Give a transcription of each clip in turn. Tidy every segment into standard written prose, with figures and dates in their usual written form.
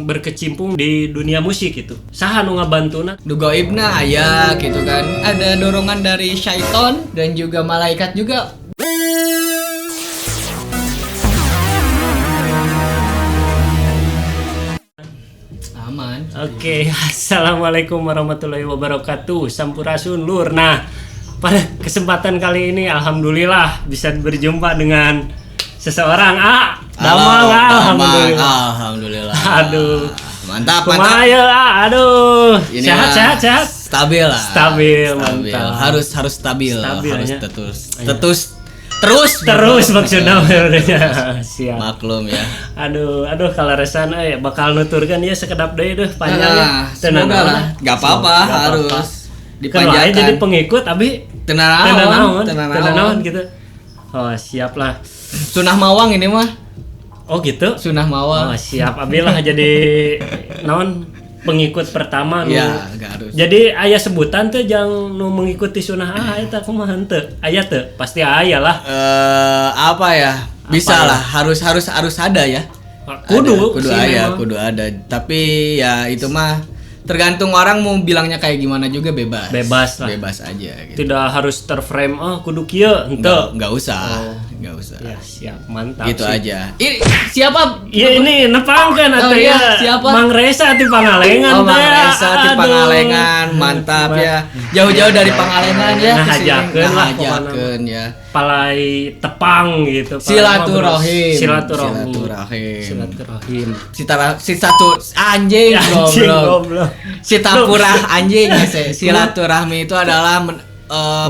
berkecimpung di dunia musik gitu. Saha nu ngabantuna? Nu gaibna aya gitu kan. Ada dorongan dari syaiton dan juga malaikat juga. Aman. Oke, assalamualaikum warahmatullahi wabarakatuh. Sampurasun lur. Nah, pada kesempatan kali ini alhamdulillah bisa berjumpa dengan seseorang. Ah, Damang, Halo, ah, Damang. alhamdulillah. Alhamdulillah. Aduh. Mantap, mantap. Kumaha ya, ah, aduh. Ini Sehat, mah sehat, sehat. Stabil lah. Stabil, mantap. Harus harus stabil, Stabil, harus ya. terus terus terus Terus maksudnya siap. Maklum ya. Aduh, aduh kalau resan euy bakal nuturkeun ya sekedap deui deh panjang ya. Nah, semoga lah. Gak apa-apa, Semoga, nggak harus apa-apa. dipanjangkan. Kan wae jadi pengikut abi Tenang tenan naon, naon, tenan tenan naon naon. gitu. Oh, siap lah. Sunah mawang ini mah, Oh gitu. sunah mawang. Oh, siap abi lah jadi naon pengikut pertama nu. Ya, gak harus. Jadi aya sebutan tuh jang nu mengikuti sunah ah eta kumaha henteu? Aya teu? Pasti aya lah. Apa ya? Bisa Apa ya? lah, harus harus harus ada ya. Kudu Ada, kudu sih ada, memang. kudu ada. Tapi ya itu mah tergantung orang mau bilangnya kayak gimana juga bebas. Bebas lah. Bebas aja gitu. Tidak harus terframe oh kudu kieu henteu. Nggak usah, nggak usah. Ya siap, mantap Gitu sih. aja. Ini siapa? Ya ini nepangkeun Oh, atuh iya, ya. siapa? Mang Resa ti Pangalengan Oh, Mang teh. Resa di Aduh. Pangalengan, mantap ya. Jauh-jauh dari Pangalengan ya Nah, kesini. hajakeun Nah, lah hajakeun ya. Palai tepang gitu. Palai Silaturahim. Silaturahim. Silaturahim. Silaturahim. Sitara si satu anjing Anjing, goblok. goblok. Sitapurah anjing ya, silaturahmi itu adalah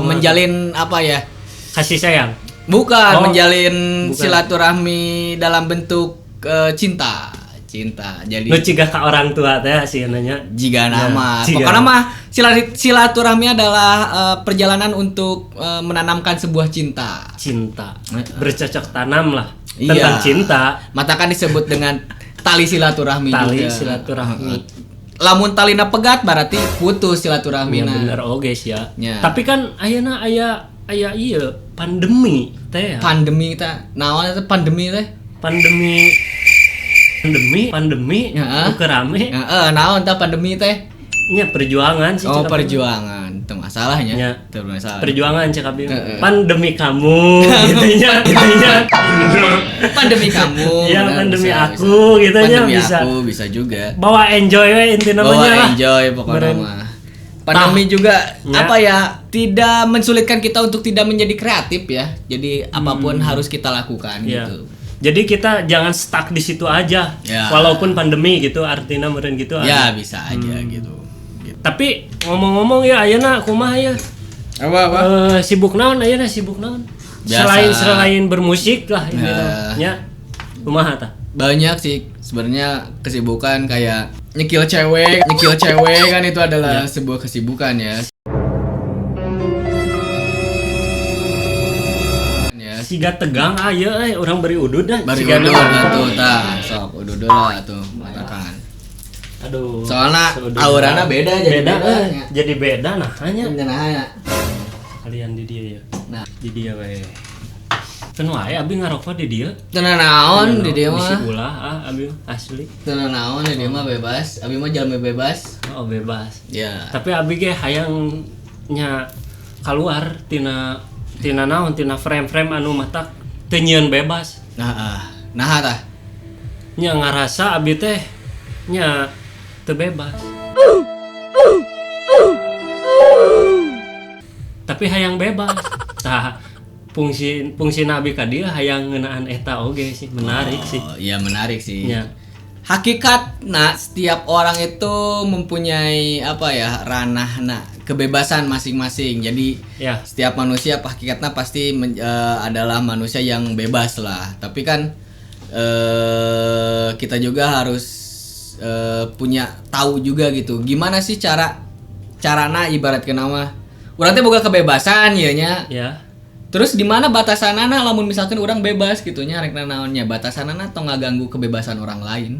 menjalin apa ya? Kasih sayang. Bukan Oh, menjalin bukan. silaturahmi dalam bentuk cinta, cinta. Jadi Nu cigah ka orang tua teh sih nanya. jika nama, Ya, jika pokoknya mah silaturahmi adalah perjalanan untuk menanamkan sebuah cinta. Cinta. Bercocok tanam lah Iya. tentang cinta. Mata kan disebut dengan tali silaturahmi Tali juga. silaturahmi. Lamun talina pegat berarti putus silaturahmi. Ya bener oge sih ya. Ya. Tapi kan ayeuna aya aya ieu pandemi teh ya. Pandemi ta, naon eta pandemi teh? Pandemi pandemi pandemi Heeh. nu keur rame Heeh, naon ta pandemi teh? nya perjuangan sih Oh, cek abi. perjuangan. Teu masalahnya. Ya. Teu masalah. Perjuangan cek abi. Heeh. Pandemi kamu gitu nya gitu nya. Pandemi kamu. Iya, benar, pandemi bisa, aku bisa. gitu nya Pandemi bisa. aku bisa juga. Bawa enjoy we inti namanya Bawa lah. enjoy pokoknya Meren. mah. Pandemi juga Ya. apa ya, tidak mensulitkan kita untuk tidak menjadi kreatif ya. Jadi apapun harus kita lakukan Iya. gitu. Jadi kita jangan stuck di situ aja. Ya. Walaupun pandemi gitu artinya meren gitu. Ya, ada. bisa aja gitu. Gitu. Tapi ngomong-ngomong ya ayeuna kumaha ya? Apa apa? Sibuk naon ayeuna sibuk naon? Biasa. Selain selain bermusik lah ini Ya. ya. Kumaha tah? Banyak sih sebenarnya kesibukan kayak nyekil cewek kan itu adalah sebuah kesibukan ya. Ya, Siga tegang aya euy urang beri udud dah. bari Siga udud tegang. atuh tah, sok udud lah atuh matakan. Aduh. Soalnya seudud. aurana beda jadi beda, beda, eh. ya. Jadi beda nah hanya Nah, ya. kalian di dia ya. Nah. Di dia we. Kan wae abi ngarokok di dia. Teu naon di dia Bisi mah. ulah ah abi asli. Teu naon di dia mah bebas. Abi mah jalmi bebas. Oh bebas. Ya. Tapi abi ge hayang nya keluar tina tina naon tina frame-frame anu mata teu nyieun bebas. Nah, ah. Nah tah. Nya ngarasa abi teh nya teu bebas. Tapi hayang bebas. Tah fungsi fungsi abi ka dieu hayang ngeunaan eta oge sih menarik sih. Oh, iya menarik sih. Nya. Hakikat nah setiap orang itu mempunyai apa ya ranah nah kebebasan masing-masing. Jadi Ya. setiap manusia hakikatnya pasti adalah manusia yang bebas lah. Tapi kan kita juga harus punya tahu juga gitu. Gimana sih carana ibarat ke nama? Urang teh boga kebebasan ya nya. Ya. Terus di mana batasanana lamun misalkan orang bebas gitu nya rek naonnya batasanana tong ngaganggu kebebasan orang lain.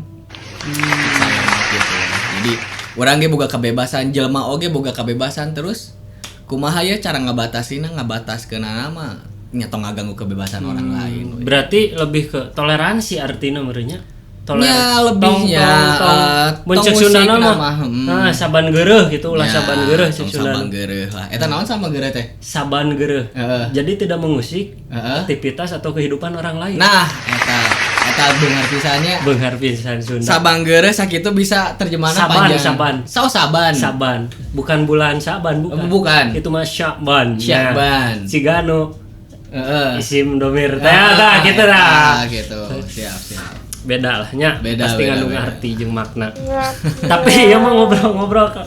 Saya mah gitu. Jadi orang ge boga kebebasan, jelema oge boga kebebasan terus kumaha ya cara ngabatasina ngabataskeunana mah nya tong ngaganggu kebebasan orang lain. Berarti lebih ke toleransi artinya merenya. Ya, lebihnya, tong tong cek Sundana musik mah. mah. Nah, saban geureuh gitu, ulah Ya, saban geureuh cek tong Sundana. saban geureuh lah. Eta naon sama geureuh teh? Saban geureuh. Heeh. Jadi tidak mengusik Heeh. aktivitas atau kehidupan orang lain. Nah, eta beunghar pisannya. Beunghar pisan Sunda. Sabang geureuh sakitu bisa terjemahanna Saban, panjang. saban. Sao saban. Saban, bukan bulan Saban, bukan. Bukan. Itu mah Syakban. Syakban. Nah, Cigano, Heeh. isim domir teh tah gitu Eta, dah. gitu. Siap, siap. Beda lah nya. Beda, pasti beda, ngandung beda. arti jeung makna. Tapi ya mah ngobrol-ngobrol ke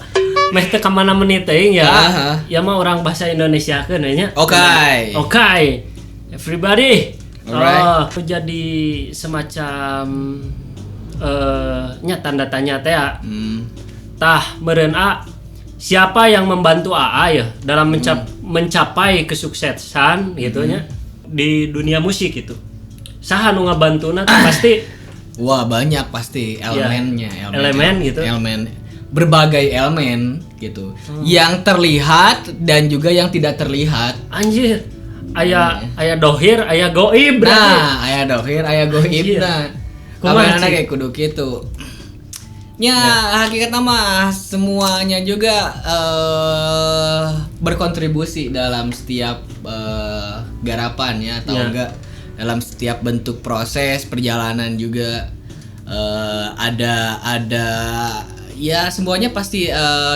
meh teu ka mana menit teuing ya. Aha. Ya mah orang bahasa Indonesia keun we nya. Oke. Oke. Everybody. Alright. Oh, jadi semacam nya tanda tanya teh ya. Tah meureun A, siapa yang membantu AA ya dalam mencapai kesuksesan gitu nya di dunia musik gitu. Saha nu ngabantuna teh pasti Wah, banyak pasti elemennya, Iya. Elemen gitu. Elemen berbagai elemen gitu. Yang terlihat dan juga yang tidak terlihat. Anjir. Aya dohir, aya goib berarti. Nah, aya dohir, aya Anjir. goibna. Kumaha, Kabarna Cik? kayak kudu kitu. Ya, hakikatnya mah semuanya juga berkontribusi dalam setiap garapan ya atau Ya. enggak dalam setiap bentuk proses perjalanan juga ada ya semuanya pasti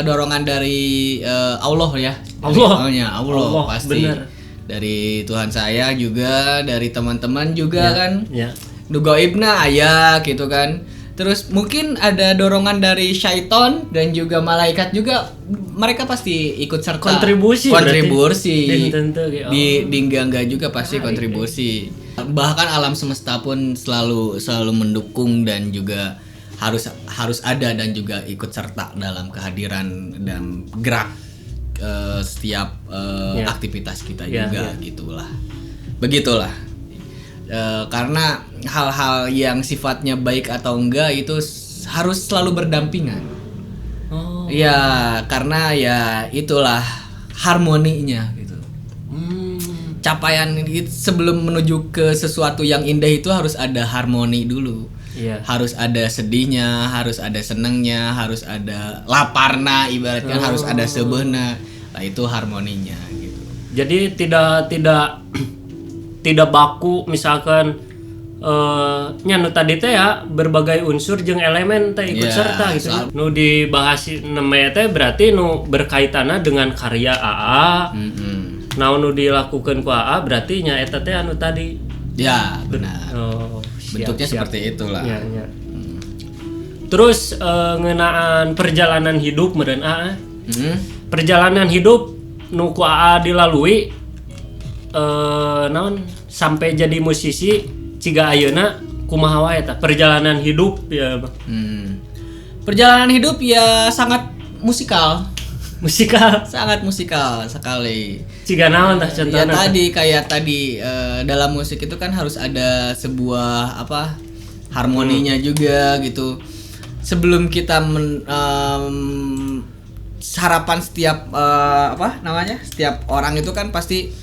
dorongan dari Allah ya. Dari Allah. Allah, Allah, Allah, pasti. bener. Dari Tuhan saya juga, dari teman-teman juga kan. Ya. Nu gaibna aya gitu kan. Terus mungkin ada dorongan dari syaiton dan juga malaikat juga, mereka pasti ikut serta. Kontribusi berarti. Kontribusi. Dan tentu, oh. Di enggak-enggak juga pasti kontribusi. Bahkan alam semesta pun selalu selalu mendukung dan juga harus harus ada dan juga ikut serta dalam kehadiran dan gerak setiap Ya. aktivitas kita Ya, juga ya. gitulah. Begitulah. Karena hal-hal yang sifatnya baik atau enggak itu harus selalu berdampingan. Oh. Ya, karena ya itulah harmoninya gitu. Capaian itu sebelum menuju ke sesuatu yang indah itu harus ada harmoni dulu. Iya. Harus ada sedihnya, harus ada senangnya, harus ada laparna ibaratnya, harus ada sebehna. Nah, itu harmoninya gitu. Jadi tidak tidak tidak baku misalkan nya nu tadi teh ya berbagai unsur jeung elemen teh ikut Ya, serta gitu. Nu dibahas neme teh berarti nu berkaitanna dengan karya AA. Naon nu dilakukan ku AA berarti nya eta teh anu tadi. Ya, benar. Oh, siap, Bentuknya siap. seperti itulah. Ya, ya. Terus ngeunaan perjalanan hidup meureun AA. Perjalanan hidup nu ku AA dilalui naon sampai jadi musisi ciga ayeuna kumaha wae tah perjalanan hidup ya Bang. Perjalanan hidup ya sangat musikal, Musikal sangat musikal sekali. ciga naon tah Ya contohna tah? tadi kayak tadi dalam musik itu kan harus ada sebuah apa harmoninya juga gitu. Sebelum kita harapan setiap apa namanya? Setiap orang itu kan pasti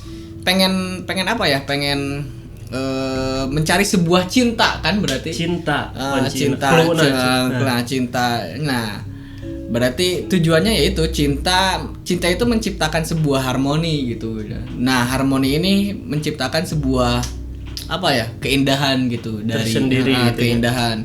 pengen pengen apa ya? Pengen mencari sebuah cinta kan berarti. Cinta, kunci. Cinta, Clue-na, cinta, cinta. nah, cinta. Nah, berarti tujuannya yaitu cinta. Cinta itu menciptakan sebuah harmoni gitu. Nah, harmoni ini menciptakan sebuah apa ya? Keindahan gitu dari Tersendiri gitu ya. keindahan.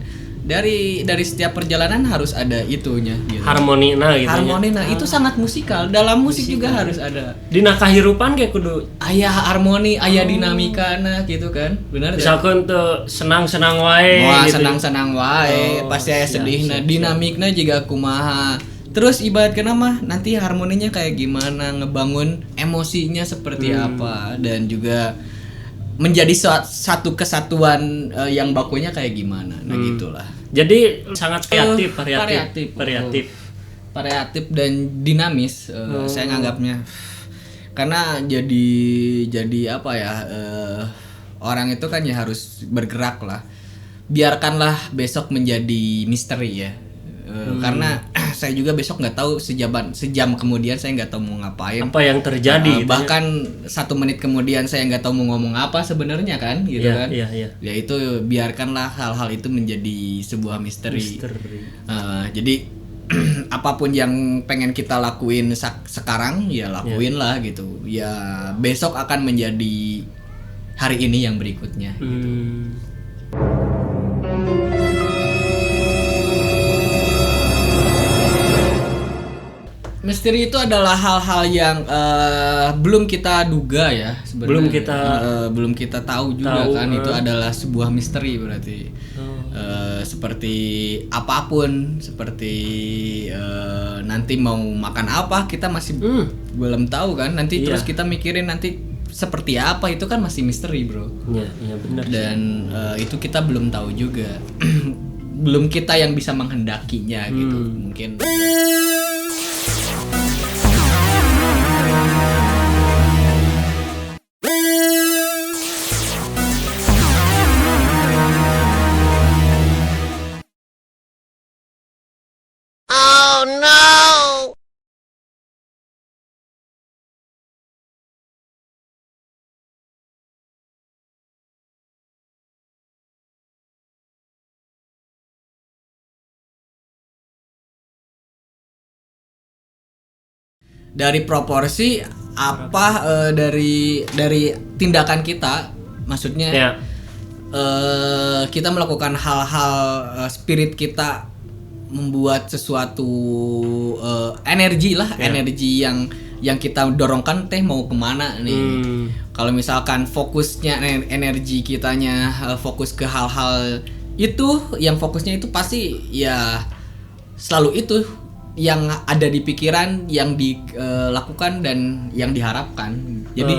Dari setiap perjalanan harus ada itunya gitu. Harmoni nah gitu nya. Harmoni, nah itu sangat musikal. Dalam musik juga harus ada. Dina kahirupan ge kudu Ayah harmoni, ayah dinamika nah gitu kan. Benar tak? misalkan teu senang-senang wae Wah, gitu. senang-senang wae, Oh, pasti aya siap, sedihna, siap, dinamikna juga kumaha. Terus ibaratkan mah nanti harmoninya kayak gimana, ngebangun emosinya seperti apa dan juga menjadi satu kesatuan yang bakunya kayak gimana. Nah, gitulah. Jadi sangat kreatif, variatif, Variatif. variatif. Variatif dan dinamis saya nganggapnya. Karena jadi apa ya? Orang itu kan ya harus bergerak lah. Biarkanlah besok menjadi misteri ya. Karena saya juga besok nggak tahu, sejam kemudian saya nggak tahu mau ngapain. Apa yang terjadi? Gitu bahkan 1 menit kemudian saya nggak tahu mau ngomong apa sebenarnya kan, gitu ya, kan? Iya, iya. Ya itu biarkanlah hal-hal itu menjadi sebuah misteri. Jadi apapun yang pengen kita lakuin sekarang ya lakuin lah gitu. Ya besok akan menjadi hari ini yang berikutnya. Gitu. Misteri itu adalah hal-hal yang belum kita duga ya sebenarnya. Belum kita tahu juga kan itu adalah sebuah misteri berarti. Seperti apapun, seperti nanti mau makan apa kita masih belum tahu kan. Nanti terus kita mikirin nanti seperti apa, itu kan masih misteri, bro. Iya, iya benar. Dan itu kita belum tahu juga. Belum kita yang bisa menghendakinya gitu. Mungkin no. Dari proporsi apa dari tindakan kita, maksudnya kita melakukan hal-hal spirit kita membuat sesuatu energi lah, energi yang kita dorongkan teh mau kemana nih. Kalau misalkan fokusnya energi kitanya fokus ke hal-hal itu, yang fokusnya itu pasti ya selalu itu yang ada di pikiran, yang dilakukan dan yang diharapkan. Jadi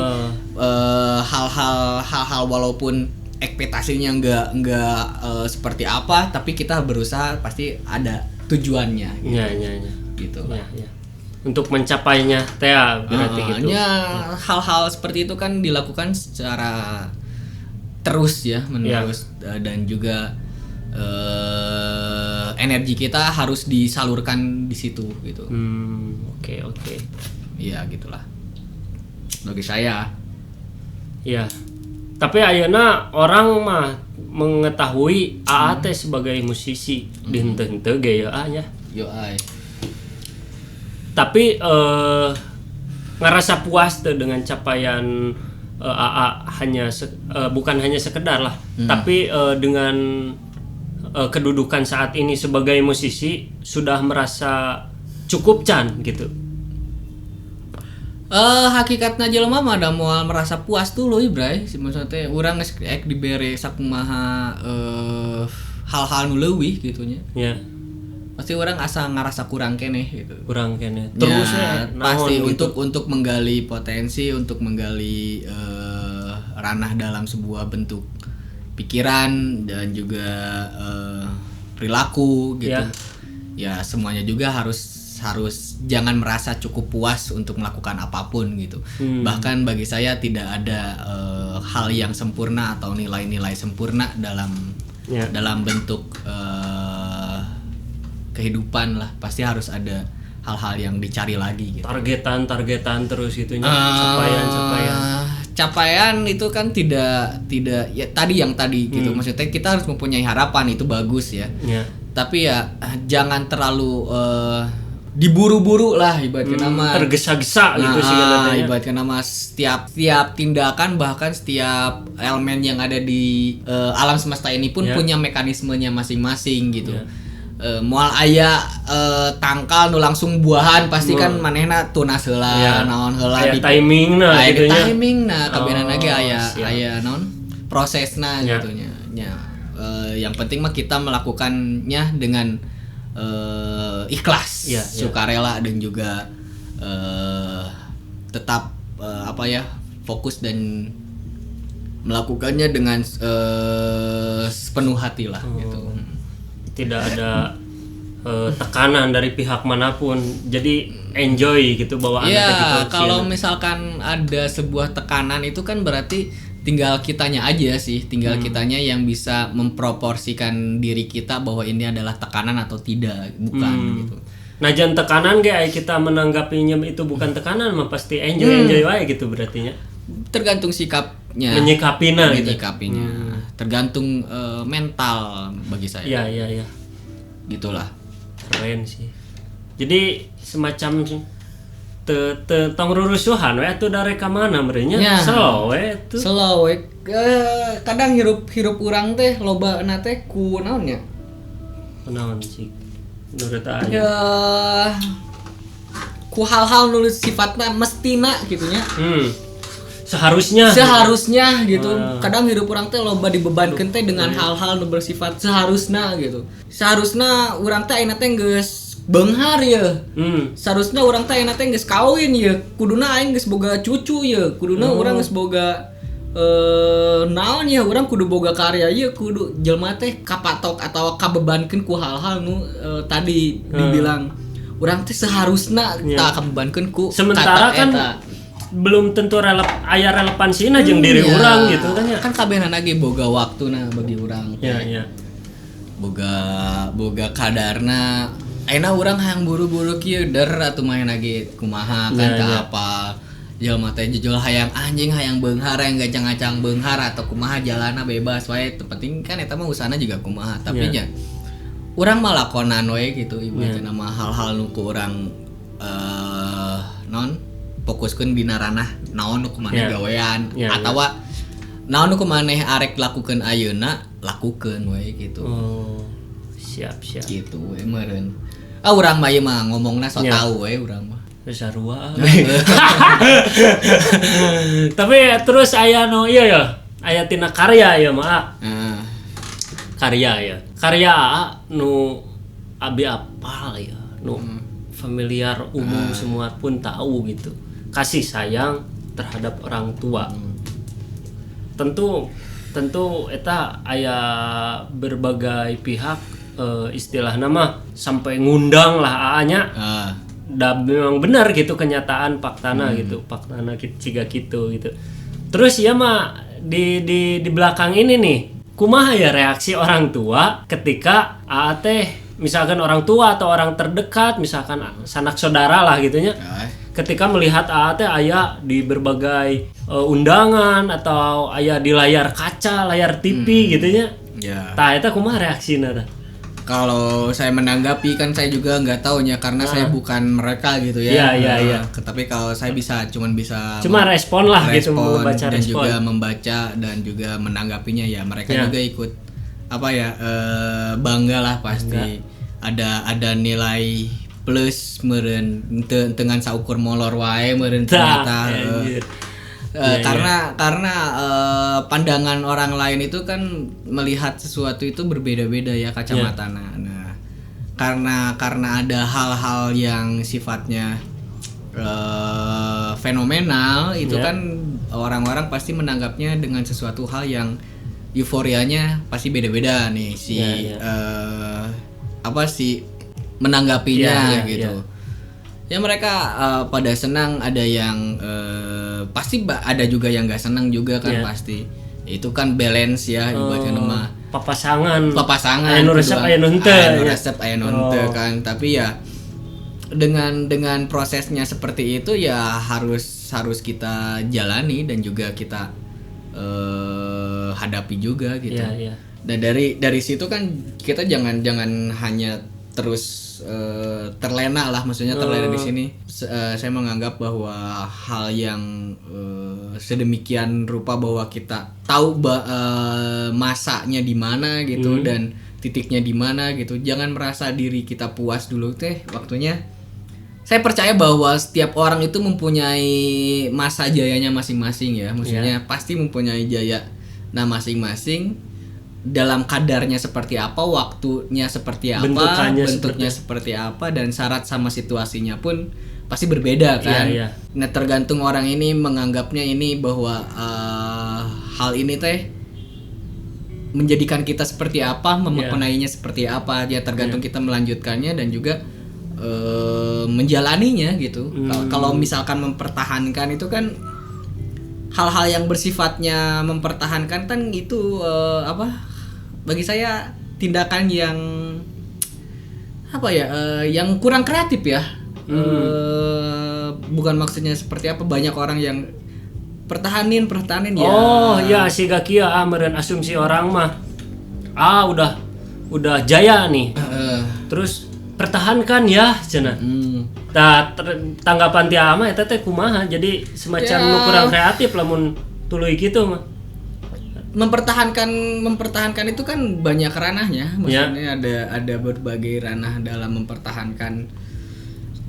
hal-hal walaupun ekspektasinya nggak seperti apa, tapi kita berusaha pasti ada tujuannya. Gitu. Ya. Gitu. Ya. Untuk mencapainya, tea berarti gitu. Ya, hal-hal seperti itu kan dilakukan secara terus ya, menerus dan juga energi kita harus disalurkan di situ gitu. Oke. Iya, gitulah. Bagi saya. Iya. Tapi ayeuna orang mah mengetahui AA teh sebagai musisi di henteu-henteu ge ya nya. Yo ai. Tapi ngerasa puas teh dengan capaian AA hanya bukan hanya sekedar lah, tapi dengan kedudukan saat ini sebagai musisi sudah merasa cukup can gitu. Hakikatna jelema mah da moal merasa puas tuluy, Bray. Maksudnya teh urang geus ek dibere sakumaha hal-hal nu leuwih gitu nya. Iya. Pasti orang asa ngarasa kurang keneh gitu. Kurang keneh. Terus ya, pasti gitu. Untuk menggali potensi, untuk menggali ranah dalam sebuah bentuk pikiran dan juga perilaku gitu. Ya semuanya juga harus jangan merasa cukup puas untuk melakukan apapun gitu. Bahkan bagi saya tidak ada hal yang sempurna atau nilai-nilai sempurna dalam dalam bentuk kehidupan lah. Pasti harus ada hal-hal yang dicari lagi gitu. Targetan terus gitu nya, capaian. Capaian itu kan tidak ya tadi yang tadi gitu. Maksudnya kita harus mempunyai harapan, itu bagus ya. Tapi ya jangan terlalu diburu-buru lah ibaratnya nama. Tergesa-gesa gitu sih katanya. Ibaratnya nama setiap tindakan, bahkan setiap elemen yang ada di alam semesta ini pun punya mekanismenya masing-masing gitu. Moal aya tangkal nu langsung buahan pasti kan manehna tunas heula, naon heula aya timingna gitu nya. Timingna kabenan ge aya naon prosesna gitu nya. Nya yang penting mah kita melakukannya dengan ikhlas, sukarela dan juga tetap fokus dan melakukannya dengan sepenuh hati lah gitu. Tidak ada tekanan dari pihak manapun, jadi enjoy gitu bawaan ya, gitu. Kalau misalkan ada sebuah tekanan itu kan berarti Tinggal kitanya aja sih, tinggal kitanya yang bisa memproporsikan diri kita bahwa ini adalah tekanan atau tidak, bukan gitu. Nah, jangan tekanan ge kita menanggapinya itu bukan tekanan mah pasti enjoy wae gitu berarti nya. Tergantung sikapnya. Menyikapinya gitu. Menyikapinya. Tergantung mental bagi saya. Iya, iya, iya. Gitulah. Keren sih. Jadi semacam tong rurusuhan we atuh dari ka mana merenya? Ya. Slow we atuh. Slow we. Kadang hirup urang teh loba na teh ku naon nya? Kunaon sih? Menurut aing. Ya ku hal-hal nu sifatna mestina gitu nya. Seharusnya. Gitu. Kadang hirup urang teh loba dibebankeun teh dengan hal-hal nu bersifat seharusna gitu. Seharusna urang teh ayeuna teh geus beunghar ya. Seharusna urang teh ayeuna teh geus kawin ya. Kuduna aing geus boga cucu ya. Kuduna urang geus boga naon ya, urang kudu boga karya ya, kudu jelema teh kapatok atau kabebankeun ku hal-hal nu tadi dibilang urang teh seharusna tak kabebankeun ku sementara kata kan eta. Belum tentu aya relevansina jeung diri urang gitu kan ya. Kan kabehanana ge boga waktuna bagi urang. Ya, ya. Boga kadarna. Ayeuna urang hayang buru-buru kieu der atuh main lagi kumaha kan teu apal. Jelema teh jujul hayang anjing hayang beunghar hayang gacang-gacang beunghar atau kumaha jalana bebas wae. Teu penting kan eta mah usahana juga kumaha tapi nya urang mah lakonan we gitu ibaratna mah hal-hal nu ku urang non fokuskeun dina ranah naon nu kumaneh gawean atawa naon nu kumaneh arek lakukeun ayeuna lakukeun we gitu. Oh, siap. Gitu we meureun. Ah urang mah ieu mah ngomongna so tau we urang mah. Sarua. Tapi terus aya nu ieu ya, aya tina karya ieu mah. Karya ya. Karya nu abi apal ya, nu familiar umum semua pun tahu gitu. Kasih sayang terhadap orang tua. Tentu eta aya berbagai pihak istilah nama sampai ngundang lah aa-nya. Da memang benar gitu kenyataan faktana gitu, faktana ciga gitu gitu. Terus ya mah di belakang ini nih, kumaha ya reaksi orang tua ketika aa teh misalkan orang tua atau orang terdekat, misalkan sanak saudara lah gitunya. Ketika melihat aa teh aya di berbagai undangan atau aya di layar kaca, layar TV gitunya. Ya. Tah eta kumaha reaksina tah? Kalau saya menanggapi kan saya juga nggak tahu ya karena saya bukan mereka gitu ya. Iya. Tapi kalau saya bisa cuman bisa cuma respon lah gitu, membaca dan respon. Juga membaca dan juga menanggapinya ya. Mereka juga ikut apa ya bangga lah pasti. Bangga. Ada nilai plus meureun dengan saukur molor wae meureun ternyata. Karena pandangan orang lain itu kan melihat sesuatu itu berbeda-beda ya kacamatana. Nah, karena ada hal-hal yang sifatnya fenomenal itu kan orang-orang pasti menanggapnya dengan sesuatu hal yang euforianya pasti beda-beda nih si apa sih menanggapinya gitu. Ya mereka pada senang, ada yang pasti ada juga yang nggak senang juga kan pasti. Itu kan balance ya ibaratnya nama papasangan. Papasangan. Aya nu resep aya nu henteu. Aya nu resep aya nu henteu kan. Tapi ya dengan prosesnya seperti itu ya harus kita jalani dan juga kita hadapi juga gitu. Yeah, yeah. Dan dari situ kan kita jangan hanya terus terlena lah, maksudnya terlena di sini. Saya menganggap bahwa hal yang sedemikian rupa bahwa kita tahu masanya di mana gitu dan titiknya di mana gitu. Jangan merasa diri kita puas dulu teh waktunya. Saya percaya bahwa setiap orang itu mempunyai masa jayanya masing-masing ya. Maksudnya pasti mempunyai jaya nah masing-masing. Dalam kadarnya seperti apa, waktunya seperti apa, bentuknya seperti apa, dan syarat sama situasinya pun pasti berbeda kan. Yeah, yeah. Nah tergantung orang ini menganggapnya ini bahwa hal ini teh menjadikan kita seperti apa, memaknainya seperti apa, ya tergantung kita melanjutkannya dan juga menjalaninya gitu. Kalau misalkan mempertahankan itu kan Hal-hal yang bersifatnya mempertahankan kan itu apa? Bagi saya tindakan yang apa ya? Yang kurang kreatif ya. Bukan maksudnya seperti apa, banyak orang yang pertahanin ya. Oh ya siga kieu ah meureun asumsi orang mah. Ah udah jaya nih. Terus pertahankan ya cenah. Tah tanggapan ti Aa mah eta teh kumaha? Jadi semacam Ya. nu kurang kreatif lamun tuluy kitu mah. Mempertahankan itu kan banyak ranahnya, maksudnya ada berbagai ranah dalam mempertahankan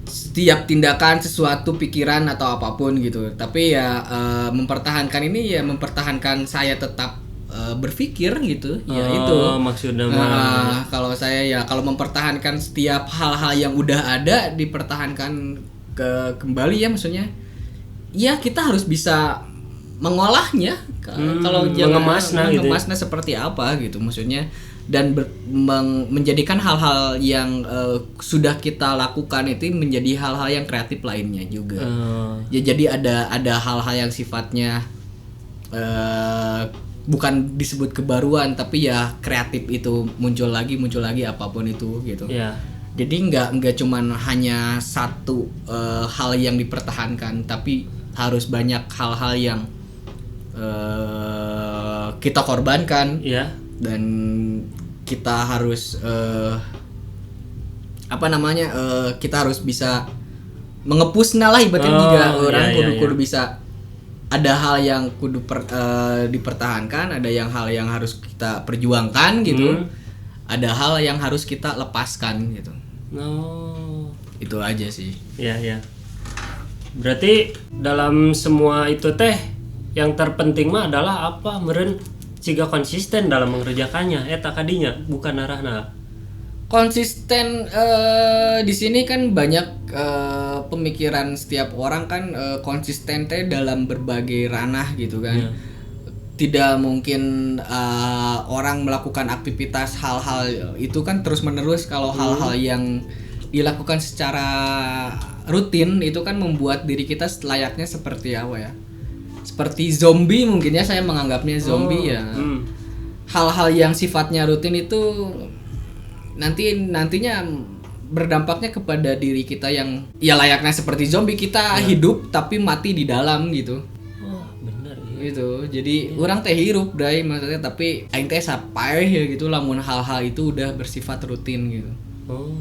setiap tindakan, sesuatu pikiran atau apapun gitu. Tapi ya mempertahankan ini ya mempertahankan saya tetap berpikir gitu. Ya itu maksudnya mah. Nah, kalau saya ya kalau mempertahankan setiap hal-hal yang udah ada dipertahankan ke kembali ya, maksudnya ya kita harus bisa mengolahnya. Kalau jangan mengemasna gitu ya. mengemasna seperti apa gitu maksudnya, dan menjadikan hal-hal yang sudah kita lakukan itu menjadi hal-hal yang kreatif lainnya juga. Ya jadi ada hal-hal yang sifatnya bukan disebut kebaruan tapi ya kreatif itu muncul lagi apapun itu gitu. Ya. Jadi nggak cuman hanya satu hal yang dipertahankan, tapi harus banyak hal-hal yang kita korbankan. Ya. Dan kita harus kita harus bisa mengepusna lah ibaratnya juga orang kudu bisa ada hal yang kudu dipertahankan, ada yang hal yang harus kita perjuangkan gitu. Ada hal yang harus kita lepaskan gitu. Oh. Itu aja sih. Iya, iya. Berarti dalam semua itu teh yang terpenting mah adalah apa? Meureun siga konsisten dalam mengerjakannya eta kadinya bukan arahna. Konsisten di sini kan banyak pemikiran setiap orang kan konsisten teh dalam berbagai ranah gitu kan. Yeah. Tidak mungkin orang melakukan aktivitas hal-hal itu kan terus-menerus. Kalau hal-hal yang dilakukan secara rutin itu kan membuat diri kita layaknya seperti apa ya? Seperti zombie mungkin ya, saya menganggapnya zombie ya. Hal-hal yang sifatnya rutin itu nantinya berdampaknya kepada diri kita yang ya layaknya seperti zombie, kita hidup tapi mati di dalam gitu. Oh, benar ya. Gitu. Jadi orang teh hirup dai maksudnya, tapi aing teh sapaeh ya gitu lamun hal-hal itu udah bersifat rutin gitu. Oh.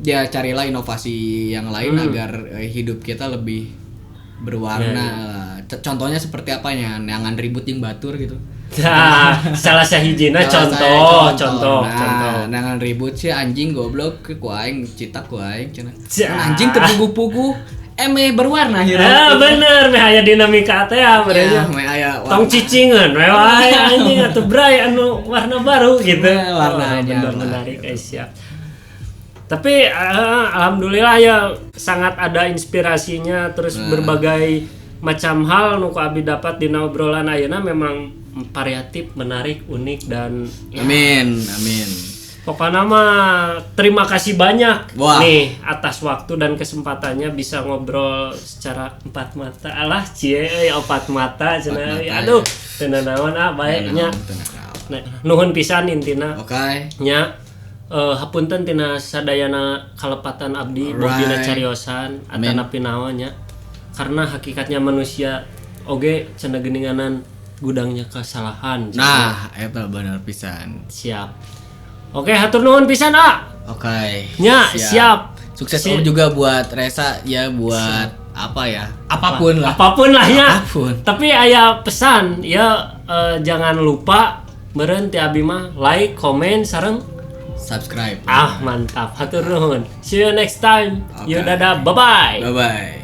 Ya carilah inovasi yang lain agar hidup kita lebih berwarna. Ya. Contohnya seperti apanya? Jangan ribut jeung batur gitu. Nah, salah sahijina contoh. Nah, jangan ribut sih anjing goblok ku aing cita ku aing cenah. Anjing terpugu-pugu emeh berwarna hirup. Ah, bener meh aya dinamika teh ya merenya. Meh aya tong cicingeun we wae anjing atuh bray anu warna baru gitu. Warnanya bener menarik siap. Tapi alhamdulillah ya sangat ada inspirasinya, terus berbagai macam hal nu ku abi dapat dina obrolan ayeuna memang variatif, menarik, unik dan ya. Amin. Pokoknya mah terima kasih banyak. Wah. Nih atas waktu dan kesempatannya bisa ngobrol secara empat mata. Alah cie empat mata cenah. Aduh, teu nanaon ah bae nya. Nah, nuhun pisan intina. Oke. Nya hapunten tina sadayana kalepatan abdi bogina cariosan atanapi naon nya. Karena hakikatnya manusia oge cenah geuninganan gudangnya kesalahan. Nah, eta bener pisan. Siap. Oke, hatur nuhun pisan, A. Oke. Nya, siap. Sukses om juga buat Resa ya, buat siap. Apa ya? Apapun lah. Apapun lah ya. Apapun. Tapi aya pesan ya, jangan lupa meureun ti abi mah like, comment, sareng subscribe. Ah, mantap. Hatur nuhun. See you next time. Okay. Yo dadah. Bye-bye. Bye-bye.